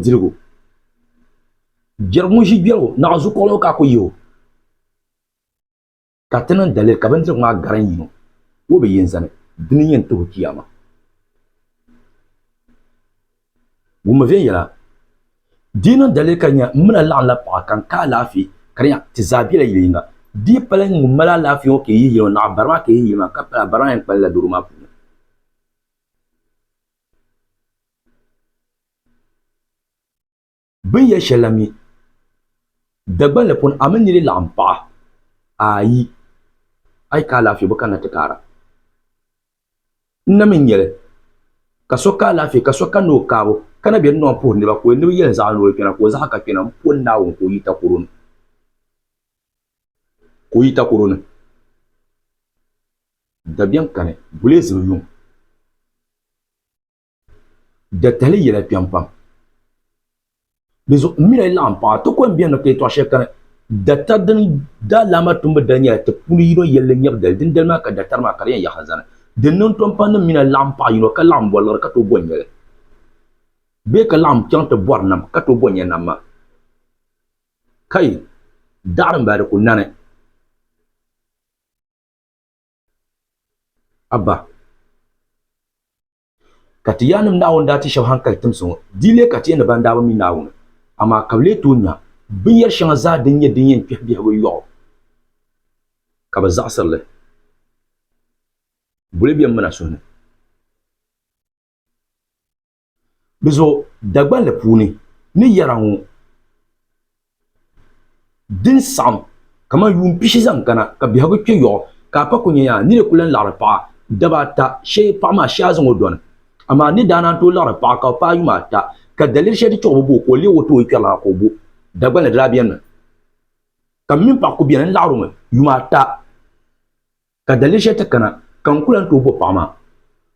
bindirigu. Jɛrigu ŋun ʒi gbɛrigu, naɣ zukuɣili ka a ku yihi o. Ka ti niŋ daliri ka bindirigu maa gari n yino, o bi yi n-zani, dini n-yɛn tuhi o Chiyaama. Wummi viɛnyɛla, di yi niŋ daliri ka nya m mini a laɣimla paɣa ka n ka alaafee, ka di nya ti zaa bela yili yiŋga. Di yi pala ŋun mali alaafee ŋɔ ka yi yihi yili ŋɔ, naɣ bari maa ka yi yihi yili maa, ka pala bari maa yɛn kpalinla doro maa puuni. Bɛ ni yɛli shɛli la mi, Dagbanli puuni a mini niri laɣim paɣa, ayi, a yi ka alaafee bɛ kanna ti kaara. N na mi n-nyɛ li, ka so ka alaafee ka so kanna o kaabu ka na be di nɔŋ puhiri niriba ka o ni bi yɛli zaɣa ni o di kpɛna ka o zaɣa ka kpɛna m-po Naawuni ka o yi takoro ni. Ka o yi takoro ni. Dabiɛm kani, bulee zibi yuŋ. Datali yɛla kpɛm pam. Di zuɣu m mi na yi laɣim paɣa ti ko m-beni ni ka yɛtɔɣ shɛli kani. Datari din daalaama tumbu dali nyɛla ti puuni yino yɛlli nyɛbu dali. Dindali maa ka datari maa ka di yɛn yaɣisi zani. Di niŋ tom pam ni m mi na laɣim paɣa yino ka laɣim bɔ liɣiri ka tooi bɔ n-nyɛ li bee ka laɣim chaŋ ti bɔri nam ka tooi bɔ n-nyɛ nam maa. Kai! Daɣiri m-bala di ku nani. Abba! Ka ti yaannim Naawuni daa ti shɛba haŋkali timsi ŋɔ, di lee ka ti yɛn ni ban daa bi mi Naawuni, amaa ka bɛ lee tooi nya binyɛr shɛŋa zaa din nyɛ din yɛn kpɛhi biɛhigu yɔɣu, ka bɛ zaɣisiri li. Boli bɛ m-mina suhu ni. Di zuɣu Dagbanli puuni ni yɛra ŋɔ din saɣim kamani yuun pishi zaŋ kana ka biɛhigu kpe yɔɣu ka a pa ku nya yaa niri ku lan laɣiri paɣa daba ata shee paɣa maa shee a zaŋ o dɔni. Amaa ni daa naan tooi laɣiri paɣa ka o paai yuma ata ka daliri shɛli di chuɣu bi bo ka o leeg o ti o yikpɛrilana ka o bo Dagbanli di daa benimi ka m mini paɣa ku beni n-laɣiri o mi yuma ata. Ka daliri shɛli ti kana ka n ku lan tooi bo paɣa maa,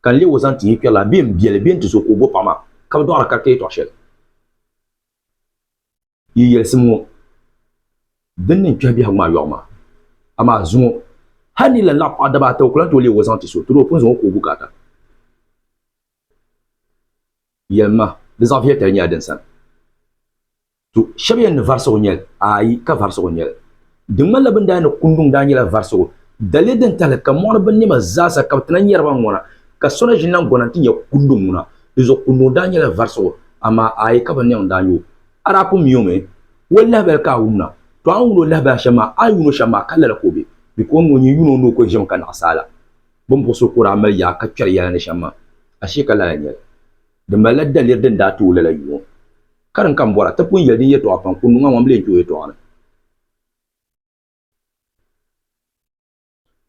ka n leeg o zaŋ ti yi kpɛrila bee m biɛli bee n ti zo ka o bo paɣa maa, ka bɛ dɔɣiri kariti yɛtɔɣ shɛli. Yi yɛlisim ŋɔ din ni n-kpɛhi biɛhigu maa yɔɣu maa. Amaa zuŋɔ, hal ni yi lan laɣ paɣa daba ata, o ku lan tooi leeg o zaŋ ti so, ti di o pun zaŋ o ka o bukaata. Yɛlima, di zaɣ viɛlitali nyɛla din sani. To, shɛba yɛn ni varisigu nyɛli? Aai, ka varisigu nyɛli. Di ŋmanila bɛ ni daa ni kunduŋ daa nyɛla varisigu. Daliri din tahili ka mɔɣuni binnɛma zaasa ka bɛ ti na nyɛri ba ŋɔna, ka so na ʒini na gɔna nti nya kunduŋ ŋuna. Di zuɣu kunduŋ daa nyɛla varisigu, amaa aai ka binnɛŋ daa nyɛ o. A daa pun mi o mi? O lahibali ka a wum na. To, a ni wum o lahibali shɛm maa, a ni yuun o shɛm maa, ka lala ka o be. Bikɔŋ ŋɔ nyin yuun o ni o ko ʒimi ka naɣisaa la. Bɛ ni buɣisi o ka o daa mali yaa ka kpɛri yɛla ni shɛm maa, ashee ka lala n-nyɛ li. Di malila daliri din daa ti o lala yuŋɔ. Ka din ka m bɔra, ti pun yɛli din yɛtɔɣa pam, kunduŋ maa ŋɔ m-bi lee kpe o yɛtɔɣa ni.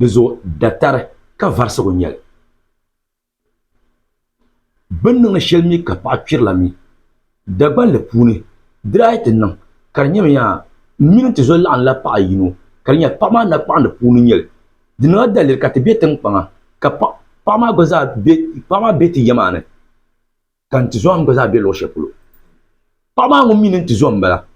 Di zuɣu datari ka varisigu n-nyɛ li. Bɛ ni niŋdi shɛli mi ka paɣa kpirila mi Dagbanli puuni, di daa yi ti niŋ ka di nyɛmi yaa m mini n tizo laɣimla paɣa yino ka di nyɛla paɣa maa nakpaɣindi puuni n-nyɛ li. Di niŋla daliri ka ti be tiŋkpaŋa ka paɣa maa gba zaa be, paɣa maa be ti ya maa ni ka n tizo maa mi gba zaa be luɣ shɛli polo. Paɣa maa ŋun mi ni n tizo m-bala.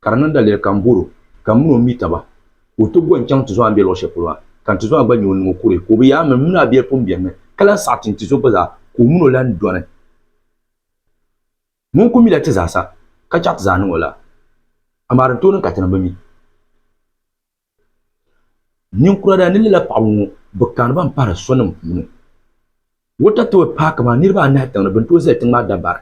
Ka di niŋ daliri ka m bɔr o, ka m min o mi taba, ka o ti go n-chaŋ ti zo a ni be luɣ shɛli polo maa, ka n tizo maa gba nya o niŋ o kuri, ka o bi yaai m min a biɛli pun benimi, ka lan saɣi ti n tizo gba zaa, ka o min o lan dɔni. Ŋun kul mila ti zaasa, ka chaɣ ti zaa niŋ o la, amaa din tooi niŋ ka tinim bi mi. Ninkura daa ni lala paɣaba ŋɔ bi kaani ba m-pahiri sonim puuni. Water Tower paaki maa niriba anahi tiŋ ni bɛ ni tooi zali tiŋ maa dabari.